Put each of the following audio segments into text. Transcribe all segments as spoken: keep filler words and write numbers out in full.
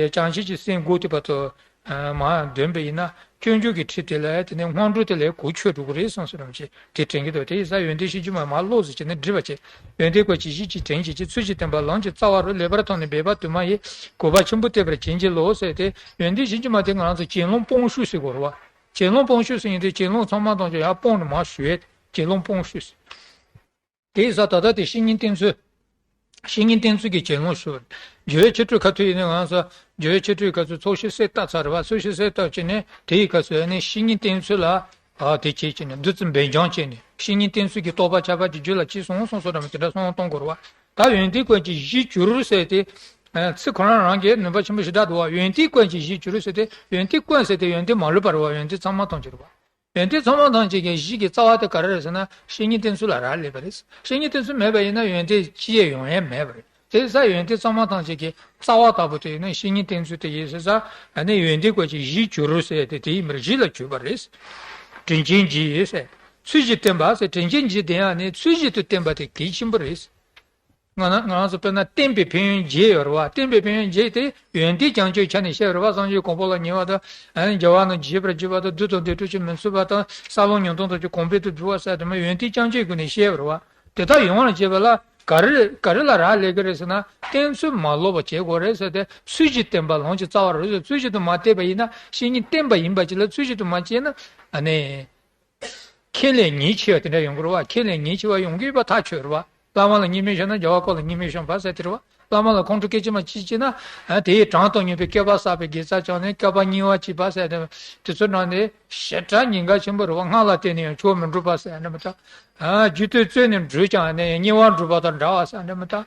བྱང་ཆུབ་ཀྱི་སེམས་སྒོ་དེ་བར་དུ་མར་འདོན་པ་ཡིན་ན། སྤྱོད་འཇུག་གི་ཁྲིད་དེ་ལ་དེ་ནས་སྔོན་འགྲོ་དེ་ལས་གོ་ཆོད་འགྲོ་གི་རེད་བསམ་བསམ་རང་བྱས་དེ་དྲན་གྱི་འདུག་དེ་ཡིན་ཙང་ཡོན་ཏན་ཤེས་རྒྱུད་མ་མར་ཀློག་ཟེར་བྱས་ནས་འདྲི་བ་བྱས། ཡོན་ཏན་ཀུན་གྱི་གཞི་གཅིག་དྲན་བྱེད་ཀྱི། ཚུལ་གཅིག་བསྟན་པ་ལམ་གྱི་རྩ་བ་རུ། ལེགས་པར་མཐོང་ནས་འབད་པ་དུ་མ་ཡིས། གོ་འཕང་ཆེན་པོ་བསྟན་པར་བྱིན་གྱིས་རློབས་ཟེར་ཏེ། ཡོན་ཏན་ཤེས་རྒྱུད་མ་དེ་ང་རང་ཚོ་གྱེན་ལོག་སྤོང་ཤུགས་ཟེར་དགོས་རེད་བ། གྱེན་ལོག་སྤོང་ཤུགས་ཟེར་ཡིན་དུས་གྱེན་ལོག་ཚང་མ་དང་ཅིག་ཡར་སྤོང་ནས་མར་ཞུ་ཡས། གྱེན་ལོག་སྤོང་ཤུགས་ཟེར། དེ་ཡིན་ཙང་ད་ལྟ་དེ་བཤེས་གཉེན་བསྟེན་ཚུལ། བཤེས་གཉེན་བསྟེན་ཚུལ་གྱི་གྱེན་ལོག་ཞུ་བ་རེད། འཇུ་བའི་ཆོ་འཕྲུལ་ཁ་ཐུག་ཡིན་ན་ང་ཚོ་འཇུ་བའི་ཆོ་འཕྲུལ་སྐབས་སུ་ཚོགས་ཞིང་གསལ་བཏབ་ཚར་རེད་བ། ཚོགས་ཞིང་གསལ་བཏབ་བྱས་ནས་དེའི་སྐབས་སུ་ཨ་ནི་བཤེས་གཉེན་བསྟེན་ཚུལ་ལ་ཨ་དེ་བྱེད་བྱས་ནས་བདུད་རྩི་འབེབས་སྦྱང་བྱས་ནས་བཤེས་གཉེན་བསྟེན་ཚུལ་གྱི་རྟོགས་པ་ཁྱབ་པ་གྱི་རྒྱུད་ལ་ཅི་གསུངས་གསུངས་སོགས་ར་མ་དེ་འདྲ་གསུང་གཏོང་དགོས་རེད་བ། ད་ཡོན་ཏན་ཀུན་གྱི་གཞི་གྱུར་ཟེར་ཏེ། ཚིག་ཁོ་རང་རང་གི་ནུས་པ་ཆེན་པོ་ཞེ་དྲག་འདུག་བ། ཡོན་ཏན་ཀུན་གྱི་གཞི་གྱུར་ཟེར་ཏེ་ཡོན་ཏན་ཀུན་ཟེར་ཏེ་ཡོན་ཏན་མ་ལུས་པ་རེད་བ། ཡོན་ཏན་ཚང་མ་ཐམས་ཅད་རེད་བ། ཡོན་ཏན་ཚང་མ་ཐམས་ཅད་ཀྱི་གཞི་གི་རྩ་བ་དེ་ག་རེ་རེད་ཟེར་ན་བཤེས་གཉེན་བསྟེན་ཚུལ་ལ་རག་ལས་པ་རེད། བཤེས་གཉེན་བསྟེན་ཚུལ་མེད་པ་ཡིན་ན་ཡོན་ཏན་ཅི་ཡང་ཡོང་ཡས་མེད་པ་རེད། དེ་ཡིན་ཙང་ཡོན་ཏན་ཚང་མ་ཐམས་ཅད་ཀྱི་རྩ་བ་ལྟ་བུ་དེ་ཡིན་ན་བཤེས་གཉེན་བསྟེན་ཚུལ་དེ་ཡིན་ཟེར་ཙང་ཨ་ནི་ཡོན་ཏན་ཀུན་གྱི་གཞི་གྱུར་ཟེར་ཏེ་དེ་ཡིན་པར་གཞི་ལ་གྱུར་པ་རེད། དྲིན་ཅན་རྗེ་ཡིས་ཟེར། ཚུལ་བཞིན་བསྟེན་པ་ཟེར། དྲིན་ཅན་རྗེ་དེ་ཡང་ནི་ཚུལ་བཞིན་དུ་བསྟེན་པ་དེ་གལ་ཆེན་པོ་རེད། ང་ང་རང་ཚོ་དཔེར་ན་བསྟེན་པའི་ཕན་ཡོན་བརྒྱད་ཡོད་རེད་བ། བསྟེན་པའི་ཕན་ཡོན་བརྒྱད་དེ་ཡོན་ཏན་བྱང་ཆུབ་ཆ་ནས་བཤད་རེད་བ། སངས་རྒྱས་གོ་འཕང་ལ་ཉེ་བ་དང་། ཨ་ནི་རྒྱལ་བ་རྣམས་བརྗེད་པར་གྱུར་པ་དང་། བདུད་དང་འདོད་ཕྲུག་ཆོས་མི་འཚོལ་བ་དང་། ས་ལམ་ཉུང་མཐོང་དང་བཅས་གོང་འཕེལ་དུ་འགྲོ་བ་ཟེར་དེ་མོ་ཡོན་ཏན་བྱང་ཆུབ་སྒོ་ནས་བཤད་རེད་བ། དེ་དག་ཡོངས་ལ་བྱེད་པ་ལ་ག་རེ་ག་རེ་ལ་རག་ལས་ཀྱི་རེད་ཟེར་ན་བསྟེན་ཚུལ་མ་ལོག་པ་བྱེད་དགོས་རེད་ཟེར་ཏེ། ཚུལ་བཞིན་བསྟེན་པ་ལམ་གྱི་རྩ་བ་རུ་ཟེར། ཚུལ་བཞིན་དུ་མ་བསྟེན་པ་ཡིན་ན་བཤེས་གཉེན་བསྟེན་པ་ཡིན་པ་ཅིག་ལ་ཚུལ་བཞིན་དུ་མ་བྱས་ན་ཨ་ནི། ཁེ་ལས་ཉེས་ཆེ་བ་དེ་འདྲ་ཡོང་གི་རེད་བ། ཁེ་ལས་ཉེས་ཆེ་བ་ཡོང་གི་ཡོད་པ་ཐག་ཆོད་རེད་བ། བླ་མ་ལ་བརྙས་སྨོད་བྱུང་ན་རྒྱལ་བ་ཁོ་ལ་བརྙས་སྨོད་བྱུང་བ་ཟེར་དེ་རེད་བ། བླ་མ་ལ་ཁོང་ཁྲོ་སྐད་ཅིག་མ་གཅིག་སྐྱེས་ན་ཨ་དེ་ཡི་གྲངས་དང་མཉམ་པའི་བསྐལ་པ་བསགས་པའི་དགེ་རྩ་བྱུང་ནས་བསྐལ་པ་བསྙིལ་བ་བྱས་པ་ཟེར་དེ་དེ་ཚོ་ནང་ནས་ཞེ་དྲག་ཉེན་ཁ་ཆེན་པོ་རེད་བ། སྔགས་ལ་བརྟེན་ནས་ཡང་ཆོས་མི་འགྲུབ་པ་ཟེར་འདྲ་མི་འདྲ། ཨ་རྒྱུད་སྟོད་རྩོད་ནས་འགྲོལ་ཀྱང་ནས་དམྱལ་བར་འགྲོ་བ་དང་འདྲ་བ་ཟེར་འདྲ་མི་འདྲ།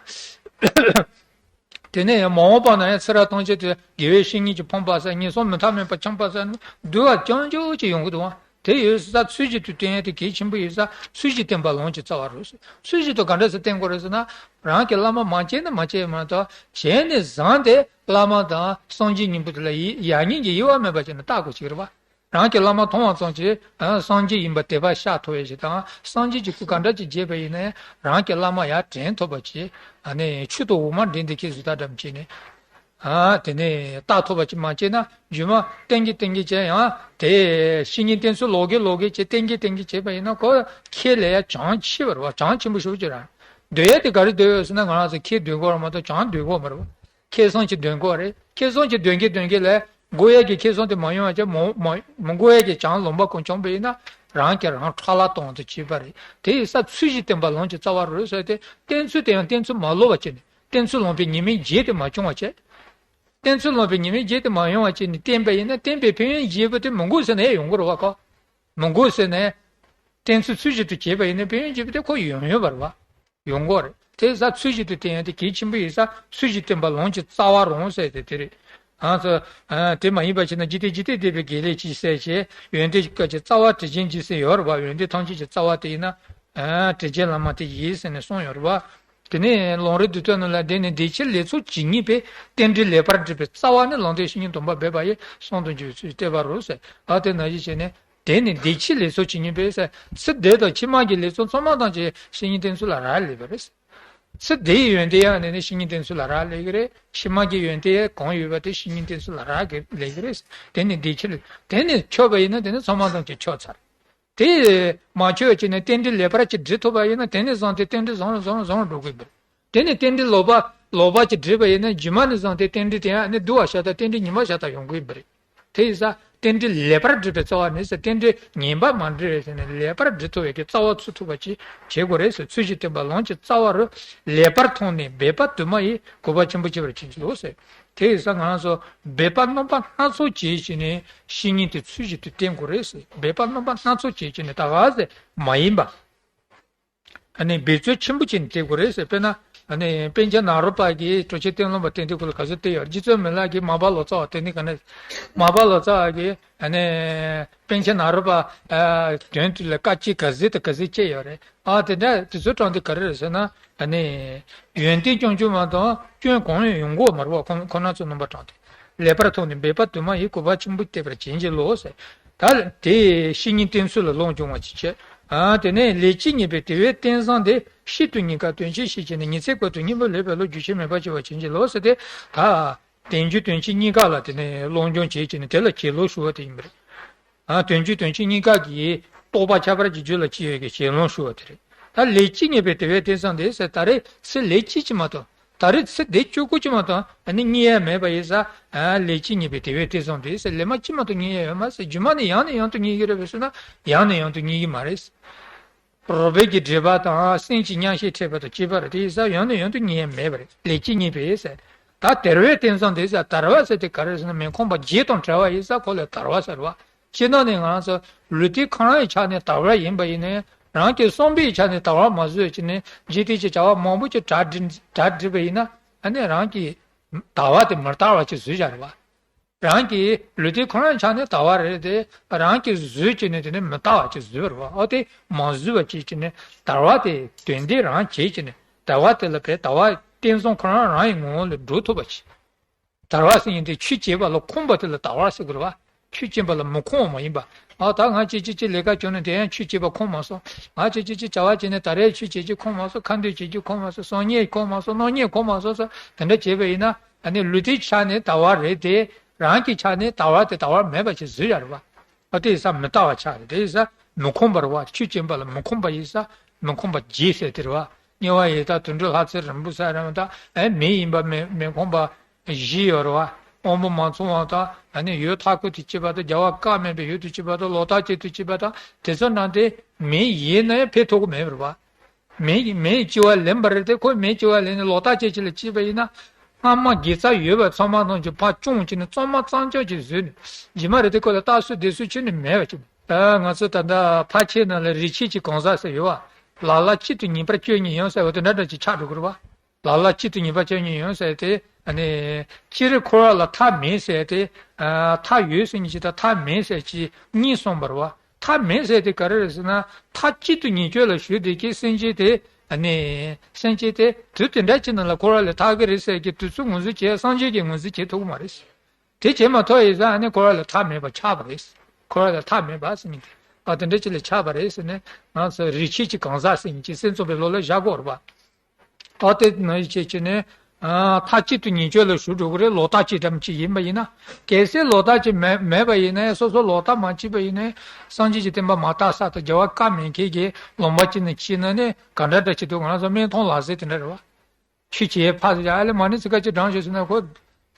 དེ་ནས་ཡང་མ་འོངས་པ་ན་ཡང་ཚེ་རབས་ཐམས་ཅད་དུ་དགེ་བའི་བཤེས་གཉེན་གྱིས་ཕོངས་པ་ཟེར། ངན་སོང་མུ་མཐའ་མེད་པར་འཁྱམས་པ་ཟེར་འདུལ་བ་རྐྱང་རྐྱང་ཅིག་ཡོང་གི་འདུག་ཨང་། དེ་ཡོད་ས་ཚུལ་བཞིན་དུ་བསྟེན་ཡས་དེ་གལ་ཆེན་པོ་ཡོད་ས། ཚུལ་བཞིན་བསྟེན་པ་ལམ་གྱི་རྩ་བ་རུ་ཟེར། ཚུལ་བཞིན་དུ་ག་འདྲ་སེ་བསྟེན་དགོས་རེད་ཟེར་ན། རང་གི་བླ་མ་མ་བྱས་ན་མ་བྱས་མ་གཏོགས་བྱས་ནས་བཟང་སྟེ་བླ་མ་དང་སངས་རྒྱས་སྙིང་པོ་དེ་ལ་ཡི་ཡ་ཉིད་ཀྱི་དབྱེ་བ་མེད་པ་བྱས་ནས་བལྟ་དགོས་ཀྱི་རེད་བ། རང་གི་བླ་མ་མཐོང་བ་ཙམ་གྱིས་ཨ་སངས་རྒྱས་ཡིན་པ་དད་པ་བཤགས་ཐུབ་ཡས་ཤིག་དང་། སངས་རྒྱས་ཀྱི་སྐུ་ག་འདྲ་ཅིག་མཇལ་བ་ཡིན་ནའི་རང་གི་བླ་མ་ཡར་དྲན་ཐུབ་པ་ཅིག་ཨ་ནི་ཆུ་དང་འོ་མ་འདྲེས་འདི་ཁྱེད་བཟོ་ལྟ་འདྲ་མ་བྱས་ནས་ཨ་དེ་ནས་བལྟ་ཐུབ་པ་ཅིག་མ་བྱས་ན་རྗེས་མ་བསྟེན་གྱིན་བསྟེན་གྱིན་བྱས་ཡང་དེ་བཤེས་གཉེན་བསྟེན་ཚུལ་ལོག་གིན་ལོག་གིན་བྱས་བསྟེན་གྱིན་བསྟེན་གྱིན་བྱས་པ་ཡིན་ན་ཁོ་ཁེ་ལས་ཡ་གྱང་ཆེ་བ་རེད་བ། གྱང་ཆེན་པོ་ཞེ་པོ་ཅིག་རེད། འདོད་ཡ་དེ་ག་རེ་འདོད་ཡོད་ཟེར་ན་ང་རང་ཚོ་ཁེ་འདོད་དགོས་རེད་མ་གཏོགས་གྱང་འདོད་དགོས་མ་རེད་བ། ཁེ་བཟང་ཅིག་འདོན་དགོས་རེད། ཁེ་བཟང་ཅིག་འདོན་གྱིན་འདོན་གྱིན་ལས་དགོས་ཡས་ཀྱི་ཁེ་བཟང་དེ་མ་ཡོང་བ་བྱས། མ་མ་མི་དགོས་ཡས་ཀྱི་གྱང་ལོན་པ་གང་བྱུང་བ་ཡིན་ན་རང་གིས་རང་ཁྲག་ལ་གཏོང་དུ་བྱེད་པ་རེད། དེ་ཡིན་ས་ཚུལ་བཞིན་བསྟེན་པ་ལམ་གྱི་རྩ་བ་རུ་ཟེར་ཏེ། བསྟེན་ཚུལ་དེ་ཡང་བསྟེན་ཚུལ་མ་ལོག་པ་བྱས་ནས་བསྟེན་ཚུལ་ལོན་པའི་ཉེས་དམིགས་བརྗེད་དེ་མ་བྱུང་བ་བྱས། བསྟེན་ཚུལ་ལོན་པའི་ཉེས་དམིགས་བརྗེད་དེ་མ་ཡོང་བ་བྱས་ནས་བསྟེན་པ་ཡིན་ན་བསྟེན་པའི་ཕན་ཡོན་བརྗེད་པ་དེ་མི་དགོས་ཟེར་ནས་ཡོང་གི་རེད་བ་ཁོ། མི་དགོས་ཟེར་ནས། བསྟེན་ཚུལ་ཚུལ་བཞིན་དུ་བྱས་པ་ཡིན་ན་ཕན་ཡོན་བརྗེད་པ་དེ་ཁོ་ཡོང་ཡོད་པ་རེད་བ། ཡོང་གི་རེད། དེ་ས་ཚུལ་བཞིན་དུ་བསྟེན་ཡ་དེ་གལ་ཆེན་པོ་ཡིན་ས། ཚུལ་བཞིན་བསྟེན་པ་ལམ་གྱི་རྩ་བ་རུ་ཟེར་ཏེ་དེ་རེད། ང་ཚོ་ཨ་དེ་མ་ཡིན་པ་བྱས་ན་འཇིག་རྟེན་འཇིག་རྟེན་བདེ་བའི་དགེ་ལེགས་ཀྱི་ཟེར་བྱས་ཡོན་ཏན་གྱི་སྐབས་ཀྱི་རྩ་བ་དྲིན་ཅན་རྗེ་ཟེར་ཡོད་རེད་བ། ཡོན་ཏན་ཐམས་ཅད་ཀྱི་རྩ་བ་དེ་ཡིན་ན་ཨ་དྲིན་ཅན་བླ་མ་དེ་ཡིན་ཟེར་ནས་གསུངས་ཡོད་རེད་བ། དེ་ནས་ལམ་རིམ་བསྡུས་དོན་ནང་ལ། དེ་ནི་འདི་ཕྱིར་ལེགས་ཚོགས་ཇི་སྙེད་པའི། རྟེན་འབྲེལ་ལེགས་པར་འགྲིག་པའི་རྩ་བ་ནི། ལམ་སྟོན་བཤེས་གཉེན་སྡོམ་པ་འབད་པ་ཡིས། གསུམ་དུ་འགྱུར་བའི་ཚུལ་བསྟན་པ་རུ་ཟེར། ཨ་དེ་ནང་བཞིན་བྱས་ནས། དེ་ནི་འདི་ཕྱིར་ལེགས་ཚོགས་ཇི་སྙེད་པའི་ཟེར། ཚེ་འདི་དང་ཕྱི་མ་གི་ལེགས་ཚོགས་ཚང་མ་ཐམས་ཅད་བཤེས་གཉེན་བསྟེན་ཚུལ་ལ་རག་ལས་པ་རེད། ཚེ་འདིའི་ཡོན་ཏན་ཡང་ནི་ནི་བཤེས་གཉེན་བསྟེན་ཚུལ་ལ་རག་ལས་ཀྱི་རེད། ཕྱི་མ་གི་ཡོན་ཏན་གང་ཡོད་པ་དེ་བཤེས་གཉེན་བསྟེན་ཚུལ་ལ་རག་གི་ལས་ཀྱི་རེད། དེ་ནི་འདི་ཕྱིར་དེ་ནི་ཆོད་པ་ཡིན་ན་དེ་ནི་ཚང་མ་ཐམས་ཅད་ཆོད་ཚར། དེ་མ་ཆོད་ཅིག་ནས་རྟེན་འབྲེལ་ལེགས་པར་ཅིག་འགྲིག་ཐུབ་པ་ཡིན་ན་དེ་ནས་བཟུང་སྟེ་རྟེན་འབྲེལ་བཟང་རུ་བཟང་རུ་བཟང་རུ་འགྲོ་གི་ཡོད་པ་རེད། དེ་ནས་རྟེན་འབྲེལ་ལོག་པ་ལོག་པ་ཅིག་འགྲིག་པ་ཡིན་ན་རྗེས་མ་ནས་བཟུང་སྟེ་རྟེན་འབྲེལ་དེ་ཡང་ནི་བསྡུ་བ་ཤ་སྟག་རྟེན་འབྲེལ་ཉི་མ་ཤ་སྟག་ཡོང་གི་ཡོད་པ་རེད། དེ་ཡིན་ཙང་རྟེན་འབྲེལ་ལེགས་པར་འགྲིག་པའི་རྩ་བ་ནི་ཟེར། རྟེན་འབྲེལ་ངན་པ་མ་འགྲིག་རེད་ཟེར་ནས་ལེགས་པར་འགྲིག་ཐུབ་པའི་གི་རྩ་བ་ཚུགས་ཐུབ་པ་ཅིག་བྱེད་དགོས་རེད་ཟེར། ཚུལ་བཞིན་བསྟེན་པ་ལམ་གྱི་རྩ་བ་རུ། ལེགས་པར་མཐོང་ནས་འབད་པ་དུ་མ་ཡིས། གོ་འཕང་ཆེན་པོ་སྐྱེ་བར་བྱིན་གྱིས་རློབས་ཟེར། དེ་ཡིན་ཙང་ང་རང་ཚོ་འབད་པ་རྣམ་པ་སྣ་ཚོགས་བྱས་བྱས་ནས་བཤེས་གཉེན་དེ་ཚུལ་བཞིན་དུ་བསྟེན་དགོས་རེད་ཟེར། འབད་པ་རྣམ་པ་སྣ་ཚོགས་བྱས་བྱས་ནས་ད་ག་ཟེ་མ་ཡིན་པ། ཨ་ནི་འབད་རྩོལ་ཆེན་པོ་བྱས་ནས་བསྟེན་དགོས་རེད་ཟེར། དཔེར་ན་ཨ་ནི་པཎ་ཆེན་ནཱ་རོ་པ་གིས་གྲུབ་ཆེན་སྟོན་ལོན་པ་བསྟེན་དུས་སྐོར་ལ་ག་ཚོད་བསྟེན་ཡོད། རྗེ་བཙུན་མི་ལ་གིས་མར་པ་ལོ་ཙཱ་བ་བསྟེན་དུས་ག་ནས། མར་པ་ལོ་ཙཱ་བ་གིས་ཨ་ནི་པཎ་ཆེན་ནཱ་རོ་པ་ཨ་དོན་དུ་ལ་དཀའ་སྤྱད་ག་ཚོད་དང་ག་ཚོད་སྤྱད་ཡོད་རེད། ཨ་དེ་འདྲ་དེ་ཚོའི་གྲངས་དེ་ག་རེ་རེད་ཟེར་ན། ཨ་ནི་ཡོན་ཏན་རྐྱང་རྐྱང་མ་གཏོགས་སྐྱོན་གང་ཡང་ཡོང་གི་ཡོད་མ་རེད་བ། ཁོང་ཁོང་རྣམ་ཚོའི་རྣམ་པ་གྲངས་དེ། ལེགས་པར་མཐོང་ནས་འབད་པ་དུ་མ་ཡིས། གོ་འཕང་ཆེན་པོ་བསྟན་པར་བྱིན་གྱིས་རློབས་ཟེར། ད་དེ་བཤེས་གཉེན་བསྟེན་ཚུལ་ལ་ལོངས་སྤྱོད་པ་ཅིག་བྱས། ཨ་དེ་ནས་ལེགས་བྱས་ཉེས་པའི་དེ་བས་རྟེན་བཟང་དེ། ཤིན་ཏུ་ཉེན་ཁར་དོན་ཆེན་ཤེས་བྱས་ནས། ཉི་ཚེ་བཀོད་དུ་སྙིང་པོ་ལེགས་པའི་བློ། རྒྱུན་ཆད་མེད་པར་སྐྱེ་བར་བྱིན་གྱིས་རློབས་ཟེར་ཏེ། ད་ དོན་རྒྱུ་དོན་ཕྱིར་གཉིས་ཀ་ལ་དེ་ནས་སློབ་སྦྱོང་བྱེད་ཀྱི་ནི་དེ་ལ་ཁས་ལོ་ཞུ་བ་དེ་ཡིན་པ་རེད། ཨ། དོན་རྒྱུ་དོན་ཕྱིར་གཉིས་ཀ་གི་རྟོགས་པ་ཁྱད་པར་གྱི་རྒྱུ་ལ་སྐྱེ་བའི་གི་ཞེན་ལོང་ཞུ་བ་དེ་རེད། ད་ལས་ཀྱིས་རྙེད་པའི་དེ་བས་དེ་ཙམ་དེ་ཟེར། ད་རེས་ཚེ་ལས་གཅིག་ཅིག་མ་གཏོགས། ད་རེས་ཚེ་འདི་གཅིག་པོ་ཅིག་མ་གཏོགས་ཨ་ནི་རྙེད་ཡ་མེད་པ་ཡིན་ས། ཨ། ལས་ཀྱིས་རྙེད་པའི་དེ་བས་དེ་ཙམ་དེ་ཟེར། ལས་མ་གཅིག་མ་གཏོགས་རྙེད་ཡ་ཡོད་མ་ཟེར། རྒྱུ་མ་ནི་ཡང་ནས་ཡང་དུ་རྙེད་ཀྱི་རེད་པས་ཟེར་ན། ཡང་ནས་ཡང་དུ་རྙེད་ཀྱི་མ་རེད། རོལ་པའི་གི་འགྲེལ་པ་དང་སེམས་ཀྱི་མཉམ་བཞག་འཁྲིད་པ་དང་བཅས་པ་རེད། དེ་ཡིན་ས་ཡང་ནས་ཡང་དུ་རྙེད་ཡ་མེད་པ་རེད། ལས་ཀྱིས་རྙེད་པའི་ཟེར། ད་དེ་བས་དེ་ཙམ་དེ་ཟེར། དེ་བས་ཟེར་དེ་ག་རེ་ཟེར་ན། མི་ཁོམ་པ་བརྒྱད་དང་བྲལ་བ་ཡིན་ས་ཁོ་ལ་དེ་བས་ཟེར་བ། སྤྱིར་བཏང་ནས་ང་རང་ཚོ་ལུས་རྟེན་ཁོ་རང་གི་ཆ་ནས་དེ་བས་ཡིན་པ་ཡིན་ནའི། རང་གི་བསམ་པའི་ཆ་ནས་དེ་བས་མ་བཟོས་བྱས་ནས་འཇིག་རྟེན་གྱི་བྱ་བ་མང་པོ་ཅིག་གྲ་སྒྲིག་གྲ་སྒྲིག་པ་ཡིན་ན། ཨ་ནི་རང་གི་དེ་བས་དེ་མི་དེ་བས་ཅིག་བཟོས་བཞག་རེད་བ། རང་གི་ལུས་རྟེན་ཁོ་རང་ཆ་ནས་དེ་བས་རེད་དེ། རང་གིས་བཟོས་བྱས་ནས་དེ་ནི་མི་དེ་བས་ཅིག་བཟོས་པ་རེད་བ། ཨོ་དེ་མ་བཟོས་པ་ཅིག་བྱས་ནས་དེ་བས་དེ་དོན་དེ་རང་བྱས་བྱས་ནས་དེ་བས་དེ་ལ་བས་དེ་བས་བསྟན་བཟང་ཁོ་རང་རང་གི་ངོ་བོ་ལ་འགྲོ་ཐུབ་པ་ཅིག་དེ་བས་ཟེར་མཁན་དེ་ཆོས་བྱེད་པ་ལ་ཁོམ་པ་དེ་ལ་དེ་བས་ཟེར་དགོས་རེད་བ། ཆོས་བྱེད་པ་ལ་མི་ཁོམ་པ་མ་ཡིན་པ། ཨ། ད་ང་ཅིག་ཅིག་ཅིག་ལས་ཀ་བྱུང་ན་དེ་ཡང་ཆོས་བྱེད་པ་ཁོམ་མ་སོང་། ང་ཅིག་ཅིག་ཅིག་བྱ་བ་བྱས་ནས་ད་རེས་ཆོས་བྱེད་རྒྱུ་ཁོམ་མ་སོང་། ཁ་འདོན་བྱེད་རྒྱུ་ཁོམ་མ་སོང་། སང་ཉིན་ཁོམ་མ་སོང་། གནངས་ཉིན་ཁོམ་མ་སོང་ཟེར་དེ་འདྲ་བྱས་པ་ཡིན་ན། ཨ་ནི་ལུས་རྟེན་ཆ་ནས་དེ་བས་རེད་དེ། རང་གི་ཆ་ནས་དེ་བས་དེ་དེ་བས་མེད་པ་ཞིག་བཟོས་ཡོད་རེད་བ། ཨ། དེ་ཡིན་ས་མི་དེ་བས་ཆགས་རེད། དེ་ཡིན་ས་མི་ཁོམ་པ་རེད་བ། ཆོས་བྱེད་པ་ལ་མི་ཁོམ་པ་ཡིན་ས། མི་ཁོམ་པ་བརྒྱད་ཟེར་དེ་རེད་བ། དམྱལ་བ་ཡི་དྭགས་དུད་འགྲོ་ལྷ་ཚེ་རིང་པོ་ཟེར་རེད་བ། ད་ཨེ་མི་ཡིན་པ་མི་མི་ཁོམ་པ་བཞི་ཡོད་རེད་བ། དབང་པོ་མ་ཚང་བ་དང་། ཨ་ནི་ཡུལ་མཐའ་འཁོབ་ཏུ་སྐྱེས་པ་དང་། རྒྱལ་བ་བཀའ་མེད་པའི་ཡུལ་དུ་སྐྱེས་པ་དང་། ལོག་ལྟ་ཅན་དུ་སྐྱེས་པ་དང་། དེ་ཚོ་ནང་དེ་མི་ཡིན་ན་ཡང་ཕན་ཐོགས་ཀྱི་མེད་པ་རེད་བ། མི་མིའི་སྐྱེ་བ་ལེན་པ་རེད་དེ། ཁོས་མིའི་སྐྱེ་བ་ལེན་ནས་ལོག་ལྟ་ཅན་ཅིག་ལ་སྐྱེས་པ་ཡིན་ན། སྔ་མ་དགེ་རྩ་ཡོད་པ་ཚང་མ་ཐམས་ཅད་ཕར་བཅོམ་བྱས་ནས་གཙང་མ་གཙང་རྐྱང་ཅིག་བཟོས་ནས། རྗེས་མ་རེད་དེ་ཁོ་ལ་རྟགས་གསལ་བདེ་གསལ་ཁྱོན་ནས་མེད་པ་ཅིག་ཨ། ང་ཚོ་ད་ལྟ་ཕལ་ཆེར་ནང་ལ་རིགས་ཆད་ཀྱི་གང་ཟག་ཟེར་ཡོད་བ། ལ་ལ་གཅིག་ཏུ་ངེས་པར་སྤྱོད་ངེས་ཡོང་ཟེར་བ་དེ་འདྲ་འདྲ་ཅིག་ཆགས་འགྲོ་གི་རེད་བ། ལ་ལ་གཅིག་ཏུ་ངེས་པར་སྤྱོད་ངེས་ཡོང་ཟེར་དེ། ཨ་ནི་སྤྱིར་འཁོར་བ་ལ་མཐའ་མེད་ཟེར་དེ། ཨ། མཐའ་ཡོད་ཟེར་མཁན་ཅིག་དང་མཐའ་མེད་ཟེར་ཅིག་གཉིས་གསུངས་པ་རེད་བ། མཐའ་མེད་ཟེར་དེ་ག་རེ་རེད་ཟེར་ན། མཐའ་གཅིག་ཏུ་ངེས་སྤྱོད་ལ་ཞུགས་བསྡད་མཁན་སེམས་ཅན་དེ། ཨ་ནི་སེམས་ཅན་དེ་དུས་དེ་འདྲ་ཅིག་ནང་ལ་འཁོར་བ་ལས་ཐར་གི་རེད་ཟེར་གྱི་དུས་ཚོད་ངོས་འཛིན་བྱས། སངས་རྒྱས་ཀྱིས་ངོས་འཛིན་བྱེད་ཐུབ་ཀྱི་མ་རེད། དེ་བྱེད་མ་ཐུབ་ཡིན་ཙང་ཨ་ནི་འཁོར་བ་ལས་ཐར་མེད་པ་ཆགས་པ་རེད། འཁོར་བ་ལས་ཐར་མེད་པ་ཟེར་མཁན་དེ། ཨ། དེ་འདྲ་ཅིག་ལས་ཆགས་པ་རེད་ཟེར་ནས། ང་ཚོ་རིགས་ཆད་ཀྱི་གང་ཟག་ཟེར་མཁན་ཅིག་སེམས་ཙམ་པའི་བློ་ལ་བཞག་དགོས་རེད་པ། ཨ། དེ་ནང་བཞིན་བྱས་བྱས་ནས། ཨ། མཐའ་གཅིག་ཏུ་ངེས་སྤྱོད་ལ་ཞུགས་འགྲོ་གི་རེད། ལོག་ལྟ་ཅན་འདྲ་མི་ཅིག་ཡིན་པ་ཡིན་ན། གལ་སྲིད་ལོག་ལྟ་ཅན་མེད་མེད་པ་ཡིན་ན། སོ་སོ་ལོག་ལྟ་མ་བྱས་པ་ཡིན་ན། སངས་རྒྱས་ཀྱི་བསྟན་པ་མ་དར་ས་དང་རྒྱལ་བ་བཀའ་མེད་མཁན་གྱི་ལུང་པ་ཅིག་ནང་སྐྱེས་ན་ནི་ག་འདྲ་འདྲ་ཅིག་འདུག་ང་ཚོ་སྨན་ཐང་ལག་ཟས་དེ་འདྲ་རེད་པ། ཆོས་བྱེད་ཕར་ཟེར། ཨ་ལས་མ་ཎི་ཚིག་ཁ་ཅིག་བགྲངས་ཤོག་ཟེར་ན་ཁོ་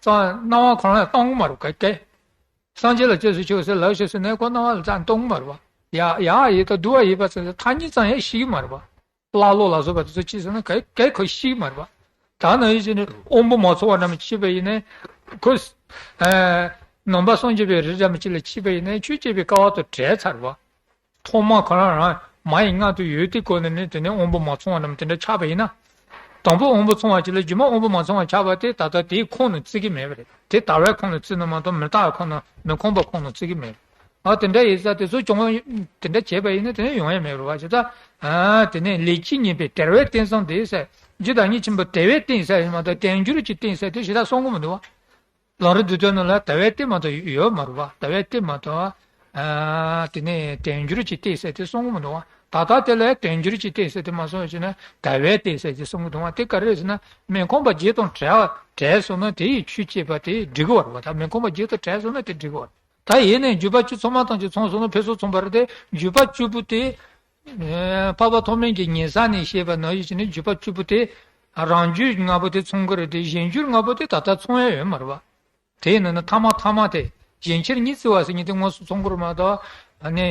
ཙང་སྣང་བ་ཁོ་རང་ལ་གཏོང་གི་མ་རེད། ག་གས། སངས་རྒྱས་ལ་སྐྱབས་སུ་མཆིའོ་ཟེར་ལབ་ཤོག་ཟེར་ན་ཁོ་སྣང་བ་ལ་ཙང་གཏོང་གི་མ་རེད་པ། ཡ་ཡ་ཡིན་དང་སྡུག་པ་ཡིན་པ་ཟེར་ཐ་སྙད་ཙམ་ཡང་ཤེས་ཀྱི་མ་རེད་པ། ཀླ་ཀློ་ལ་སོགས་པ་དེ་ཚོ་ཅི་ཟེར་ན་ག་གས་ཁོ་ཤེས་ཀྱི་མ་རེད་པ། ད་ནང་བཞིན་བྱས་ནས་དབང་པོ་མ་ཚང་བ་འདྲ་མི་ཅིག་བྱས་པ་ཡིན་ན་ཁོ། ཨ། ནང་པ་སངས་རྒྱས་པའི་རིགས་འདྲ་མི་ཅིག་ལ་སྐྱེས་པ་ཡིན་ན་ཆོས་བྱེད་པའི་སྐལ་བ་དང་བྲལ་ཚར་བ། ཐོག་མ་ཁོ་རང་རང་མ་ཡི་མངལ་དུ་ཡོད་དུས་སྐབས་ནས་ནི་དེ་ནས་དབང་པོ་མ་ཚང་བ་རྣམས་དེ་འདྲ་ཆགས་པ་ཡིན་ན། དང་པོ་དབང་པོ་ཚང་བ་ཅིག་ལ་རྗེས་མ་དབང་པོ་མ་ཚང་བ་ཆགས་པ་དེ་ད་ལྟ་དེའི་ཁོངས་ནང་བརྩི་གི་མེད་པ་རེད། དེ་དེ་བས་ཁོངས་ནང་བརྩི་ན་མ་གཏོགས་མི་དེ་བས་ཁོངས་ནང་། མི་ཁོམ་པ་ཁོངས་ནང་བརྩི་གི་མེད། ཨ། དེ་འདྲ་ཡིན་ཙང་དེ་ཚོ་སྦྱོང་བ་དེ་འདྲ་བྱས་པ་ཡིན་ན་དེ་ནས་ཡོང་ཡ་མེད་པ་རེད་བ། ཇི་ལྟར། ཨ། དེ་ནས་ལས་ཀྱིས་རྙེད་པའི་དེ་བས་བསྟན་བཟང་དེ་ཟེར། རྒྱུ་དང་ཉིད་ཆེན་པོ་དེ་བས་བསྟན་ཟེར་ཡིན་མ་གཏོགས་དལ་འབྱོར་གྱིས་བསྟན་ཟེར་དེ་ཞེ་དྲག་གསུང་གི་མི་འདུག་བ། ལམ་རིམ་བསྡུས་དོན་ནང་ལ་དེ་བས་བསྟན་མ་གཏོགས་ཡོད་མ་རེད་བ། དེ་བས་བསྟན་མ་གཏོགས། ཨ། དེ་ནས་དལ་འབྱོར་གྱིས་བསྟན་ཟེར་དེ་གསུང་གི་མི་འདུག་བ། ད་ལྟ་དེ་ལ་དལ་འབྱོར་གྱིས་བསྟན་ཟེར་དེ་མ་གསུངས་པ་བྱས་ན་དེ་བས་བསྟན་ཟེར་དེ་གསུང་གི་འདུག་བ། དེ་ག་རེ་རེད་ཟེར་ན། མི་ཁོམ་པ་བརྒྱད་དང་བྲལ་བ་བྲལ་སོང་ན་དེ་ཡི་ཆོས་བྱེད་པ་དེ་འགྲིག་གི་བ་རེད་བ། ད་མི་ཁོམ་པ་བརྒྱད་དང་བྲལ་སོང་ན་དེ་འགྲིག་གི་བ་རེད། ད་ཡིན་ནའི་འགྱོད་པ་བཅུ་ཚང་མ་ཐམས་ཅད་ཚང་སོང་ན་ཕན་སུམ་ཚོགས་པ་རེད་དེ། འགྱོད་པ་བཅུ་པོ་དེ། ཨ། འཕགས་པ་ཐོགས་མེད་ཀྱི་ཉེ་ས་ནས་བཤད་པ་ནང་བཞིན་བྱས་ནས་འགྱོད་པ་བཅུ་པོ་དེ། རང་རྒྱུད་ལྔ་པོ་དེ་ཚང་གི་རེད་དེ། གཞན་འགྱུར་ལྔ་པོ་དེ་ད་ལྟ་ཚང་ཡ་ཡོད་མ་རེད་བ། དེ་ཡིན་ན་ནི་ཐ་མ་ཐ་མ་དེ་གཞན་ཕྱིར་གཉིས་བརྩི་བ་ཟེར་མཁན་དེ་དངོས་སུ་ཚང་གི་རེད་མ་གཏོགས། ཨ་ནི།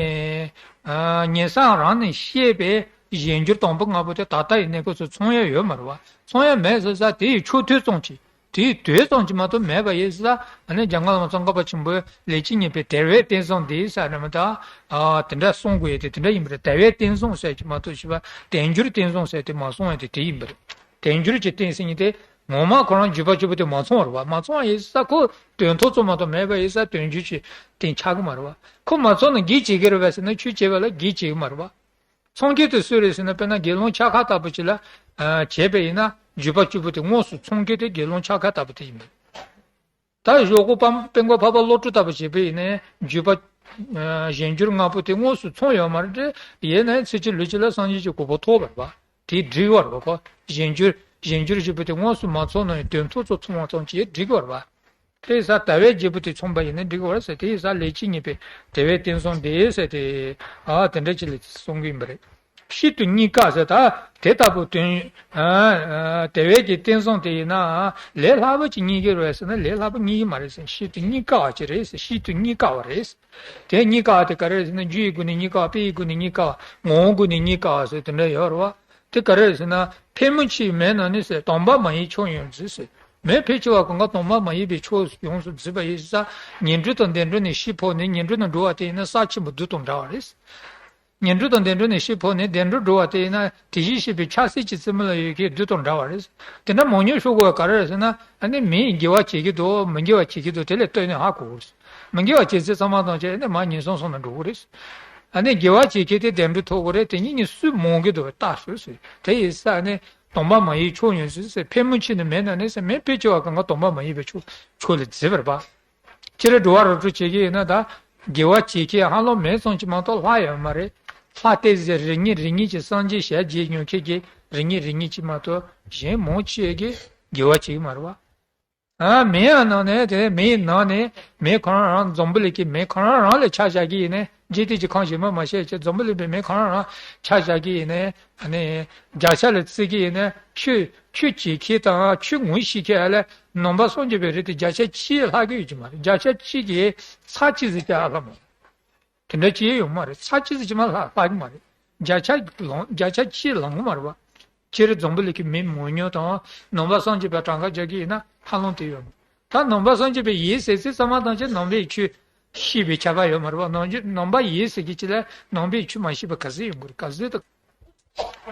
ཨ། ཉེ་སར་རང་ནས་བཤད་པའི་གཞན་འགྱུར་དང་པོ་ལྔ་པོ་དེ་ད་ལྟ་ཡི་གནས་སྐབས་སུ་ཚང་ཡ་ཡོད་མ་རེད་བ། ཚང་ཡ་མེད་ཟེར་ས་དེ་ཡི་ཕྱོགས་དུས་ཙམ་གྱི། དེའི་དུས་ཙམ་གྱི་མ་གཏོགས་མེད་པ་ཡིན་ས། ཨ་ནི་འཇམ་མགོན་བླ་མ་ཙོང་ཁ་པ་ཆེན་པོས་ལས་ཀྱིས་རྙེད་པའི་དལ་བའི་རྟེན་བཟང་འདི་ཟེར་ནས་མ་ད། ཨ། དེ་འདྲ་གསུང་དགོས་ཡ་དེ་དེ་འདྲ་ཡིན་པ་རེད། དལ་བའི་རྟེན་བཟང་ཟེར་གྱི་མ་གཏོགས་ཞེས་པ་དལ་འབྱོར་རྟེན་བཟང་ཟེར་དེ་མ་གསུང་ཡ་དེ་དེ་ཡིན་པ་རེད། དལ་འབྱོར་གྱི་རྟེན་ཟེར་མཁན་དེ་ངོ་མ་ཁོ་རང་འགྱོད་པ་བཅུ་པོ་དེ་མ་ཚང་བ་རེད་བ། མ་ཚང་བ་ཡིན་ས་ཁོ་དོན་ཐོག་ཙམ་མ་གཏོགས་མེད་པ་ཡིན་ས་དལ་འབྱོར་གྱི་རྟེན་ཆགས་ཀྱི་མ་རེད་བ། ཁོ་མ་ཚང་ན་གེགས་བྱེད་ཀྱི་རེད་བ་ཟེར་ན་ཆོས་བྱེད་པ་ལ་གེགས་བྱེད་ཀྱི་མ་རེད་བ། ཚོང་སྐྱེས་དེ་སུ་རེད་ཟེར་ན། དཔེར་ན་དགེ་སློང་ཕྱག་ཁ་ལྟ་བུ་ཅིག་ལ། ཨ། བྱས་པ་ཡིན་ན་འགྱོད་པ་བཅུ་པོ་དེ་དངོས་སུ་ཚོང་སྐྱེས་དེ་དགེ་སློང་ཕྱག་ཁ་ལྟ་བུ་དེ་ཡིན་པ། ད་གཞོགས་པོ་པ་དཔལ་མགོན་འཕགས་པ་བློ་གྲོས་ལྟ་བུ་བྱས་པ་ཡིན་ན་འགྱོད་པ། ཨ། གཞན་འགྱུར་ལྔ་པོ་དེ་དངོས་སུ་ཚང་ཡོད་མ་རེད། ཡིན་ནའི་ཚེ་གཅིག་ལུས་གཅིག་ལ་སངས་རྒྱས་ཀྱི་གོ་འཕང་ཐོབ་པ་རེད་བ། དེ་འགྲིག་པ་རེད་བ། ཁོ་གཞན་འགྱུར་གཞན་འགྱུར་བཅུ་པོ་དེ་དངོས་སུ་མ་ཚང་ན་ཡང་དོན་ཐོག་ཙམ་ཚང་བ་ཙམ་གྱིས་འགྲིག་པ་རེད་བ། དེ་ཡི་ས་དལ་བའི་རྒྱལ་པོ་དེ་མཚོན་པ་ཡིན་ན་འགྲིག་གི་རེད་ཟེར། དེ་ཡི་ས་ལས་ཅི་ཉིད་པའི་དལ་བའི་རྟེན་བཟང་དེ་ཟེར་ཏེ། ཨ་དེ་འདྲ་ཅིག་ལ་གསུང་གི་ཡིན་པ་རེད། གཤིས་དུ་གཉིས་ཀ་ཟེར་ད་དེ་ལྟ་བུ་དོན། ཨ་ཨ་དལ་བའི་གི་རྟེན་བཟང་དེ་ཡིན་ན་ལས་སླ་པོ་ཅིག་རྙེད་ཀྱི་རེད་ཟེར་ན་ལས་སླ་པོ་རྙེད་ཀྱི་མ་རེད་ཟེར། གཤིས་དུ་གཉིས་ཀ་བ་ཅིག་རེད་ཟེར། གཤིས་དུ་གཉིས་ཀ་བ་རེད་ཟེར། དེ་གཉིས་ཀ་བ་དེ་ག་རེ་རེད་ཟེར་ན། རྒྱུ་ཡི་སྒོ་ནས་གཉིས་ཀ་བ། དཔེ་ཡི་སྒོ་ནས་གཉིས་ཀ་བ། ངོ་བོའི་སྒོ་ནས་གཉིས་ཀ་བ་ཟེར་དེ་འདྲ་ཡོད་རེད་བ། དེ་ག་རེ་རེད་ཟེར་ན། ཕལ་མོ་ཆེའི་མེ་རྣམས་ནི་ཟེར། དང་པ་མ་ཡིན་ཕྱོགས་ཡོངས་འཛིན་ཟེར། མེ་ཕལ་ཆེ་བ་གང་ག་དང་པ་མ་ཡིན་པའི་ཕྱོགས་ཡོངས་སུ་འཛིན་པ་ཡིན་ཙང་། ངན་འགྲོ་དང་བདེ་འགྲོ་ནས་གཤིས་འཕོ་ནས་ངན་འགྲོ་ནང་འགྲོ་བ་དེ་ཡིན་ན་ས་ཆེན་པོ་བདུད་དང་འདྲ་བ་རེད། ངན་འགྲོ་དང་བདེ་འགྲོ་ནས་གཤིས་འཕོ་ནས་བདེ་འགྲོར་འགྲོ་བ་དེ་ཡིན་ན། དེ་བཞིན་གཤེགས་པའི་ཆབ་སྲིད་ཀྱི་རྩེ་མོ་ལ་ཡོད་མཁན་བདུད་དང་འདྲ་བ་རེད། དེ་འདྲ་མང་ཉུང་ཤོད་དགོས་པ་ག་རེ་རེད་ཟེར་ན། ཨ་ནི་མེས་དགེ་བ་བྱེད་ཀྱི་འདུག་མི་དགེ་བ་བྱེད་ཀྱི་འདུག་དེ་ལས་ལྟོས་ནས་ཧ་གོ་དགོས་རེད། མི་དགེ་བ་བྱེད་ཚེ་ཚང་མ་དང་བཅས་ནས་མར་ངན་སོང་གསུམ་ལ་འགྲོ་གི་རེད། ཨ་ནི་དགེ་བ་བྱེད་མཁན་དེ་བདེ་འགྲོ་ཐོབ་དགོས་རེད། དེ་གཉིས་གཉིས་སུ་མང་གི་འདུག་བལྟ་ཟེར་ཟེར། དེ་ཡིན་ཙང་ཨ་ནི་དང་པ་མ་ཡིན་ཕྱོགས་ཡོངས་འཛིན་ཟེར། ཕལ་མོ་ཆེ་ནི་མེ་རྣམས་ནི་ཟེར། མེ་ཕལ་ཆེ་བ་གང་ག་དང་པ་མ་ཡིན་པའི་ཕྱོགས་ཕྱོགས་ལ་འཛིན་པར་བ། སྤྱིར་འགྲོ་བ་རིགས་དྲུག་བྱེད་ཀྱི་ཡིན་ན་ད། དགེ་བ་བྱེད་མཁན་ཧ་ལམ་མེ་ཙམ་ཅིག་མ་གཏོགས་ལྷག་ཡོད་མ་རེད། ལྷག་བལྟས་ཟེར་རེ་གཉིས་རེ་གཉིས་ཀྱི་སངས་རྒྱས་ཞལ་མཇལ་མྱོང་མཁན་གྱི་རེ་གཉིས་རེ་གཉིས་ཅིག་མ་གཏོགས་གཞན་མང་ཆེ་གིས་དགེ་བ་བྱེད་ཀྱི་མ་རེད་བ། ཨ་མེ་ཡང་ནང་ནས་དེ་མེ་ཡི་ནང་ནས་མེ་ཁོ་རང་རང་འཛམ་བུ་གླིང་གི་མེ་ཁོ་རང་རང་ལ་ཆ་བཞག་གི་ཡིན་ནའི། འཇིག་རྟེན་གྱི་ཁམས་གཞན་པ་མ་བཤད་ཅིག་འཛམ་བུ་གླིང་པའི་མེ་ཁོ་རང་རང་ཆ་བཞག་གི་ཡིན་ནའི། ཨ་ནི་བརྒྱ་ཆ་ལ་བརྩི་གི་ཡིན་ནའི། ཆོས་ཆོས་བྱེད་མཁན་དང་ཆོས་ངོ་ཤེས་མཁན་ཨ་ལས་ནང་པ་སངས་རྒྱས་པའི་རིགས་དེ་བརྒྱ་ཆ་གཅིག་ལྷག་གི་ཡོད་ཀྱི་མ་རེད། བརྒྱ་ཆ་གཅིག་གིས་ཚར་གཅིག་ཟིག་ཀྱང་ཨ་ལྷག་མ་རེད། དེ་འདྲ་ཅིག་ཡོང་མ་རེད། ཚར་གཅིག་ཟིག་ཅིག་མ་ལྷག་ལྷག་གི་མ་རེད། བརྒྱ་ཆ་ལོངས་བརྒྱ་ཆ་གཅིག་ལོངས་གི་མ་རེད་བ། སྤྱིར་འཛམ་བུ་གླིང་གི་མི་མང་ཉུང་དང་ནང་པ་སངས་རྒྱས་པའི་གྲངས་ཀ་རྒྱག་གི་ཡིན་ན་ཧ་ལམ་དེ་ཡོད་མ་རེད། ད་ནང་པ་སངས་རྒྱས་པའི་ཡིན་ཟེར་ཚེ་ཚང་མ་དང་ཅིག་ནང་པའི་ཆོས་ཤེས་པའི་ཁྱད་པར་ཡོད་མ་རེད་བ། ནང་ཆོས་ནང་པ་ཡིན་ཟེར་གྱི་ཅིག་ལ་ནང་པའི་ཆོས་མ་ཤེས་པ་ག་ཚོད་ཡོང་གི་རེད། ག་ཚོད་དང་།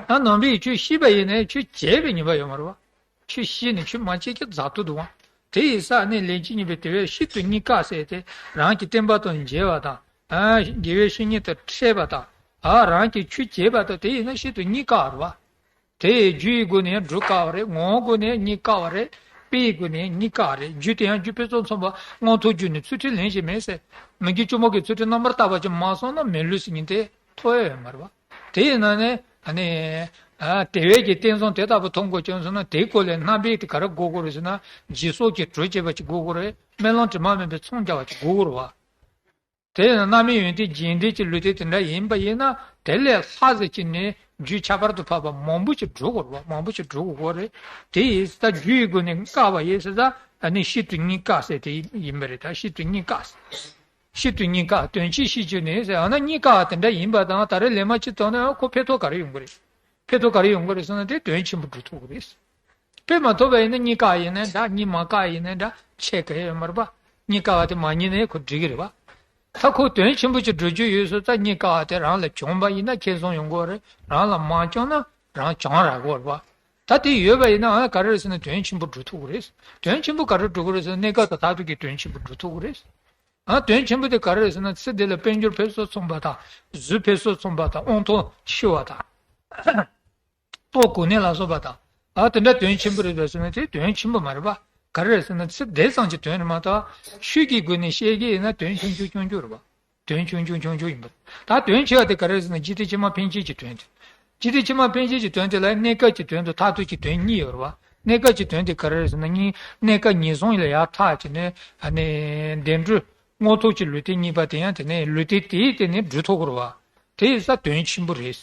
ད་ནང་པའི་ཆོས་ཤེས་པ་ཡིན་ནའི་ཆོས་བྱས་པའི་ངེས་པ་ཡོད་མ་རེད་བ། ཆོས་ཤེས་ནས་ཆོས་མ་བྱས་ཀྱི་རྫ་ཐོ་འདུག་བ། དེ་ཡིན་ཙང་ནི་ལན་གཅིག་གཉིས་པའི་དེ་བས་གཤིས་དུ་གཉིས་ཀ་ཟེར་ཏེ། རང་གི་བསྟན་པ་དང་མཇལ་བ་དང་། ཨ་དགེ་བའི་བཤེས་གཉེན་དང་འཕྲད་པ་དང་། ཨ་རང་གི་ཆོས་བྱེད་པ་དང་། དེ་ཡིན་ན་གཤིས་དུ་གཉིས་ཀ་རེད་བ། དེ་ཡི་རྒྱུ་ཡི་སྒོ་ནས་དྲུག་ཀ་བ་རེད། ངོ་བོ་སྒོ་ནས་གཉིས་ཀ་བ་རེད། དཔེ་ཡི་སྒོ་ནས་གཉིས་ཀ་རེད། རྒྱུ་དེ་ཡང་རྒྱུ་དཔེ་ཚོགས་མཚོན་པ་མངོན་རྟོགས་རྒྱུ་ནི་ཚུལ་ཁྲིམས་ལན་གཞན་མེད་ཟེར། མི་དགེ་བཅུ་སྤོང་གི་ཚུལ་ཁྲིམས་རྣམ་པར་དག་པ་ཅིག་མ་བསྲུངས་ན་མི་ལུས་སུ་ཉིན་དེ་ཐོབ་ཡ་ཡོད་མ་རེད་བ། དེ་ཡིན་ན་ནི་ཨ་ནི། ཨ་དལ་བའི་གི་རྟེན་བཟང་དེ་ལྟ་བུ་མཐོང་དགོས་བྱུང་སོང་ན། དེའི་སྐོར་ལ་རྣམ་པའི་དེ་ག་རེ་དགོས་དགོས་རེད་ཟེར་ན། སྦྱིན་སོགས་ཀྱི་གྲོས་བྱེད་པ་ཅིག་དགོས་དགོས་རེད། རྨི་ལམ་དྲི་མ་མེད་པའི་མཚམས་སྦྱར་བ་ཅིག་དགོས་དགོས་རེད་བ། དེ་ཡིན་ན་རྣམ་སྨིན་ཡོན་ཏན་རྒྱས་འབྲིང་གི་ལུས་རྟེན་དེ་འདྲ་ཡིན་པ་ཡིན་ན། དེ་ལས་ལྷག་ཟེར་གྱི་ནི་རྒྱུ་ཁྱད་པར་དུ་འཕགས་པ་མང་པོ་ཅིག་འགྲོ་དགོས་རེད་བ། མང་པོ་ཅིག་འགྲོ་དགོས་རེད། དེ་ཡིན་ད་རྒྱུ་ཡི་སྒོ་ནས་དགག་པ་ཡིན་ཟེར་ད། ཨ་ནི་གཤིས་དུ་གཉིས་ཀ་ཟེར་དེ་ཡིན་པ་རེད། ད་གཤིས་དུ་གཉིས་ཀ་ཟེར། གཤིས་དུ་གཉིས་ཀ། དོན་གཅིག་གཤིས་གཅིག་ནི་ཟེར། ཨ་ན་གཉིས་ཀ་དེ་འདྲ་ཡིན་པ་དང་། ད་རེས་ལས་མ་གཅིག་བཏང་ན་ཁོ་ཕན་ཐོགས་ག་རེ་ཡོང་གི་རེད། ཕན་ཐོགས་ག་རེ་ཡོང་གི་རེད་ཟེར་ན། དེ་དོན་ཆེན་པོ་སྒྲུབ་ཐུབ་ཀྱི་རེད། དཔེ་མ་ཐོབ་པ་ཡིན་ན་གཉིས་ཀ་ཡིན་ནའི་འདྲ། གཉིས་མ་ཀ་ཡིན་ནའི་འདྲ། ཆེ་གེ་ཡོད་མ་རེད་པ། གཉིས་ཀ་བ་དེ་མ་རྙེད་ནའི་ཁོ་འགྲིག་གི་རེད་པ། ད་ཁོ་དོན་ཆེན་པོ་ཅིག་སྒྲུབ་རྒྱུ་ཡོད་སོང་ཙང་། གཉིས་ཀ་བ་དེ་རང་ལ་བྱུང་བ་ཡིན་ན་ཁེ་བཟང་ཡོང་གི་རེད། རང་ལ་མ་བྱུང་ན་རང་བྱང་རག་གི་རེད་པ། ད་དེ་ཡོད་པ་ཡིན་ན་ཨ་ག་རེ་རེད་ཟེར་ན། དོན་ཆེན་པོ་སྒྲུབ་ཐུབ་ཀྱི་རེད། དོན་ཆེན་པོ་ག་རེ་སྒྲུབ་ཀྱི་རེད་ཟེར་ན། གནས་སྐབས་དང་མཐར་ཐུག་གི་དོན་ཆེན་པོ་སྒྲུབ་ཐུབ་ཀྱི་རེད། ཨ་དོན་ཆེན་པོ་དེ་ག་རེ་རེད་ཟེར་ན། ཚེ་འདི་ལ་དཔལ་འབྱོར་ཕུན་སུམ་ཚོགས་པ་དང་། གཟུགས་ཕུན་སུམ་ཚོགས་པ་དང་། དབང་ཐང་ཆེ་བ་དང་། ལྟོ་གོ་གནས་ལ་སོགས་པ་དང་། ཨ་དེ་འདྲ་དོན་ཆེན་པོ་རེད་པས་ཟེར་ན། དེ་དོན་ཆེན་པོ་མ་རེད་པ། ག་རེ་རེད་ཟེར་ན། ཚེ་འདི་ཙམ་གྱི་དོན་རེད་མ་གཏོགས། ཆོས་ཀྱི་སྒོ་ནས་བཤད་ཀྱི་ཡིན་ན་དོན་ཆུང་ཆུང་ཆུང་ཆུང་རེད་པ། དོན་ཆུང་ཆུང་ཆུང་ཆུང་ཡིན་པ། ད་དོན་ཆེ་བ་དེ་ག་རེ་རེད་ཟེར་ན། འཇིག་རྟེན་ཕྱི་མ་འཕེན་བྱེད་ཀྱི་དོན་དེ། འཇིག་རྟེན་ཕྱི་མ་འཕེན་བྱེད་ཀྱི་དོན་དེ་ལ་གནས་སྐབས་ཀྱི་དོན་དང་མཐར་ཐུག་གི་དོན་གཉིས་ཡོད་རེད་པ། གནས་སྐབས་ཀྱི་དོན་དེ་ག་རེ་རེད་ཟེར་ན། གནས་སྐབས་ངན་སོང་ལས་ཡར་ཐར་བྱས་ནས། ཨ་ནི་བདེ་འགྲོ། མངོན་རྟོགས་ཀྱི་ལུས་རྟེན་རྙེད་པ་དེ་ཡང་དེ་ནས་ལུས་རྟེན་དེའི་སྟེང་ནས་སྒྲུབ་ཐུབ་ཀྱི་རེད་པ། དེ་ཡིན་ཙང་དོན་ཆེན་པོ་རེད།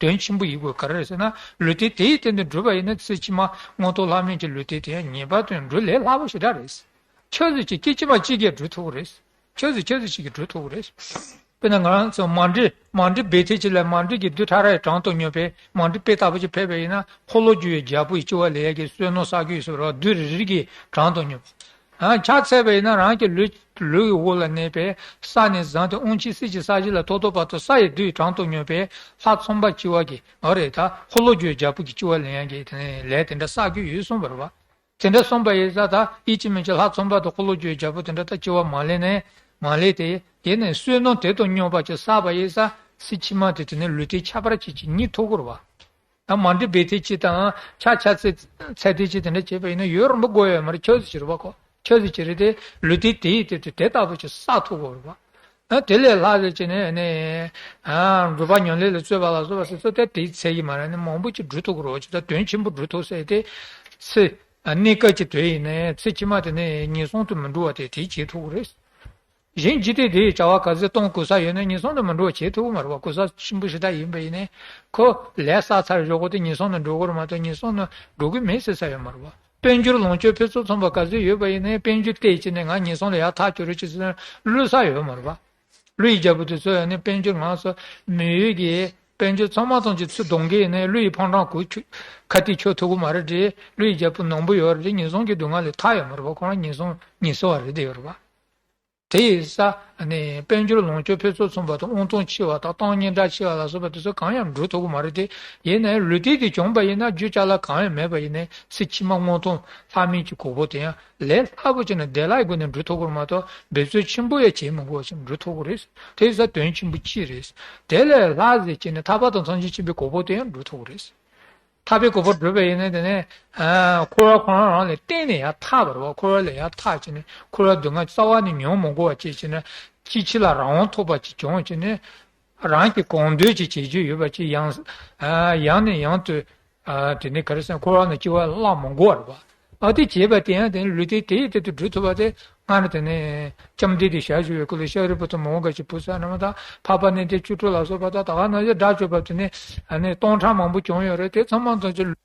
དོན་ཆེན་པོ་ཡིན་དགོས། ག་རེ་རེད་ཟེར་ན། ལུས་རྟེན་དེའི་སྟེང་ནས་སྒྲུབ་པ་ཡིན་ན། ཚེ་ཕྱི་མ་མངོན་མཐོ་ལྷ་མིན་གྱི་ལུས་རྟེན་དེ་ཡང་ངེས་པར་དུ་འགྲུབ་ལས་སླ་པོ་ཞེ་དྲག་རེད། ཆོས་ཟེར་གྱི་སྐད་ཅིག་མ་གཅིག་གིས་སྒྲུབ་ཐུབ་ཀྱི་རེད། ཆོས་ཟེར་ཆོས་ཟེར་གཅིག་གིས་སྒྲུབ་ཐུབ་ཀྱི་རེད། དཔེར་ན་ང་རང་ཚོ་མ་འདྲེ་མ་འདྲེ་སྦལ་ཐིག་ཅིག་ལ། མ་འདྲེ་གི་བདུད་ཕྲ་རགས་གྲངས་དང་སྙོམས་པའི་མ་འདྲེ་དཔེ་ལྟ་བུ་ཅིག་ཕེབས་པ་ཡིན་ན། འཁོར་ལོས་སྒྱུར་བའི་རྒྱལ་པོ་ཡི་སྐྱེ་བ་ལེན་ཡག་གི་བསོད་ནམས་བསགས་རྒྱུ་ཡིན་ཟེར་བ། བདུད་རིལ་རིལ་གྱི་གྲངས་དང་སྙོམས། ཨ་ཕྱག་འཚལ་བ་ཡིན་ན་རང་གི་ལུས་ལུས་ཀྱི་འོག་ལ་གནས་པའི་ས་ནས་བཟུང་སྟེ་དབང་ཆེན་སྲིད་ཀྱི་ས་གཞི་ལ་ཐོག་ཐོག་བར་དུ་ས་ཡི་བདུད་གྲངས་དང་སྙོམས་པའི་ལྷ་ཚངས་པ་སྐྱེ་བ་གི། ཨ་རེད། ད་འཁོར་ལོས་སྒྱུར་བའི་རྒྱལ་པོ་གི་སྐྱེ་བ་ལེན་ཡག་གི་དེ་ནས་ལས་དེ་འདྲ་བསགས་རྒྱུ་ཡོད་གསུངས་པ་རེད་པ། དེ་འདྲ་གསུངས་པ་ཡིན་ཙང་། ད་ཡིད་ཀྱི་མི་ཆེན་ལྷ་ཚངས་པ་དང་འཁོར་ལོས་སྒྱུར་བའི་རྒྱལ་པོ་དེ་འདྲ་ད་སྐྱེ་བ་མ་ལེན་ནས་མ་ལེན་ཏེ། ཡིན་ནའི་བསོད་ནམས་དེ་དང་སྙོམས་པ་ཅིག་བསགས་པ་ཡིན་ཙང་། ཚེ་ཕྱི་མ་དེ་དེ་ནས་ལུས་རྟེན་ཁྱད་པར་ཅན་ཅིག་རྙེད་ཐུབ་ཀྱི་རེད་པ། ད་མ་འདྲེ་སྦལ་ཐིག་ཅིག་དང་ཕྱག་ཕྱག་འཚལ་འཚལ་དེ་ཅིག་དེ་འདྲ་བྱས་པ་ཡིན་ན་ཡུན་རིང་པོ་འགོར་ཡོད་མ་རེད། ཆོས་ཟེར་གྱི་རེད་པ་ཁོ། ཆོས་ཟེར་གྱི་རེད་དེ། ལུས་རྟེན་དེ་ཡི་སྟེང་དུ་དེ་ལྟ་བུ་ཅིག་བསགས་ཐུབ་ཀྱི་རེད་པ། ཨ་དེ་ལས་ལྷག་ཟེར་གྱི་ནི་ཨ་ནི། ཨ་འགྲོ་བ་ཉམས་ལེན་ལ་བརྩོན་པ་ལ་སོགས་པ་དེ་ཚོ་དེ་དེའི་ཚད་ཡིན་མ་རེད། ཨ་ནི་མང་པོ་ཅིག་སྒྲུབ་ཐུབ་ཀྱི་རེད་པ། ཅིག་ད་དོན་ཆེན་པོ་སྒྲུབ་ཐུབ་ཟེར་དེ། ཚེ། གནས་སྐབས་ཀྱི་དོན་ཡིན་ནའི་ཚེ་ཕྱི་མ་དེ་ནས་ངན་སོང་དུ་མི་འགྲོ་བ་དེ་དེ་བྱེད་ཐུབ་ཀྱི་རེད། གཞན་འཇིག་རྟེན་འདིའི་བྱ་བ་ག་ཚོད་གཏོང་དགོས་ས་ཡོད་ན་ངན་སོང་དུ་མི་འགྲོ་བ་བྱེད་ཐུབ་ཀྱི་མ་རེད་པ། གོ་ས་ཆེན་པོ་ཞེ་དྲག་ཡིན་པ་ཡིན་ནའི་ཁོ་ལས་བསགས་ཚར་བཞག་གོ་དེ་ངན་སོང་དུ་འགྲོ་གི་རེད་མ་གཏོགས་ངན་སོང་དུ་འགྲོ་གི་མེད་ཟེར་ས་ཡོད་མ་རེད་པ། དཔལ་འབྱོར་ལོངས་སྤྱོད་ཕུན་སུམ་ཚོགས་པ་ག་ཚོད་ཡོད་པ་ཡིན་ནའི་དཔལ་འབྱོར་བལྟས་བྱས་ནས་ང་ངན་སོང་ལ་ཡར་ཐར་ཆོག་རེད་ཅེས་ཟེར་བློས་ས་ཡོད་མ་རེད་པ། ཀླུ་ཡི་རྒྱལ་པོ་དེ་ཚོ་ཡང་ནི་དཔལ་འབྱོར་ང་ཚོ་མི་ཡུལ་གྱི་དཔལ་འབྱོར་ཚང་མ་ཚང་གི་ཚུར་གཏོང་གི་ཡིན་ནའི་ཀླུ་ཡི་ཕོ་བྲང་གུ་ཁ་ཐིག་ཆོད་ཐུབ་ཀྱི་མ་རེད་དེ། ཀླུ་ཡི་རྒྱལ་པོ་ནོར་བུ་ཡོད་རེད་དེ་ངན་སོང་གི་སྡུག་བསྔལ་ལས་ཐར་ཡོད་མ་རེད་པ། ཁོ་རང་ངན་སོང་ངན་སོང་བ་རེད་དེ་ཡོད་རེད་པ། དེ་ཡིན་ཙང་ནི་དཔལ་འབྱོར་ལོངས་སྤྱོད་ཕུན་སུམ་ཚོགས་པ་དང་དབང་ཐང་ཆེ་བ་དང་གཏམ་སྙན་གྲགས་ཆེ་བ་ལ་སོགས་པ་དེ་ཚོ་གང་ཡང་འགྲུབ་ཐུབ་ཀྱི་མ་རེད་དེ། ཡིན་ནའི་ལུས་རྟེན་དེ་བྱུང་བ་ཡིན་ན་རྒྱུ་ཅ་ལག་གང་ཡང་མེད་པ་ཡིན་ནའི་ཚེ་ཕྱི་མ་མངོན་མཐོ་ལྷ་མིན་གྱི་གོ་འཕང་དེ་ཡང་ལས་སླ་པོ་བྱས་ནས་བདེ་བླག་སྒོ་ནས་འགྲུབ་ཐུབ་ཀྱི་རེད་མ་གཏོགས་འབད་རྩོལ་ཆེན་པོ་ཡང་བྱེད་མི་དགོས་པ་ཞིག་འགྲུབ་ཐུབ་ཀྱི་རེད། དེ་ཡིན་ཙང་དོན་ཆེན་པོ་གཅིག་རེད། དེ་ལས་ལྷག་ཟེར་བྱས་ནས་ཐར་པ་དང་སངས་རྒྱས་ཆེན་པོའི་གོ་འཕང་དེ་ཡང་འགྲུབ་ཐུབ་ཀྱི་རེད། ཐར་པའི་གོ་འཕང་འགྲུབ་པ་ཡིན་ན་དེ་ནས་འཁོར་བ་ཁོ་རང་རང་ལས་གཏན་ནས་ཡར་ཐར་བ་རེད་པ། འཁོར་བ་ལས་ཡར་ཐར་བྱས་ནས་འཁོར་བ་སྡུག་བསྔལ་རྩ་བ་ནས་མྱོང་མི་དགོས་པ་བྱས་བྱས་ནས་ཅིག་ཕྱི་ལ་རང་དབང་ཐོབ་པ་ཅིག་བྱུང་བྱས་ནས། རང་གི་གང་འདོད་ཅིག་བྱེད་རྒྱུ་ཡོད་པ་ཅིག་ཡང་ཡང་ནས་ཡང་དུ་དེ་ནས་ག་རེ་ཟེར་འཁོར་བ་ནས་སྐྱེ་བ་བླངས་མི་དགོས་པ་རེད་པ། ཨ་དེ་བྱས་པ་དེ་ཡང་དེ་ནི་ལུས་རྟེན་དེ་ཡི་དེ་དུ་འགྲུབ་ཐུབ་པ་དེ་སྔར་དེ་ནས་བཅོམ་ལྡན་འདས་ཞལ་བཞུགས་པའི་སྐུ་ལ་ཤཱ་རིའི་བུ་དང་མོའུ་འགལ་གྱི་བུ་ཟེར་རྣམ་དག་འཕགས་པ་གནས་བརྟན་བཅུ་དྲུག་ལ་སོགས་པ་དང་ད་ག་ནང་བཞིན་དགྲ་བཅོམ་པ་དེ་ནས་ཨ་ནི་སྟོང་ཕྲག་མང་པོ་བྱུང་ཡོད་རེད། དེ་ཚང་མ་ཚང་གི་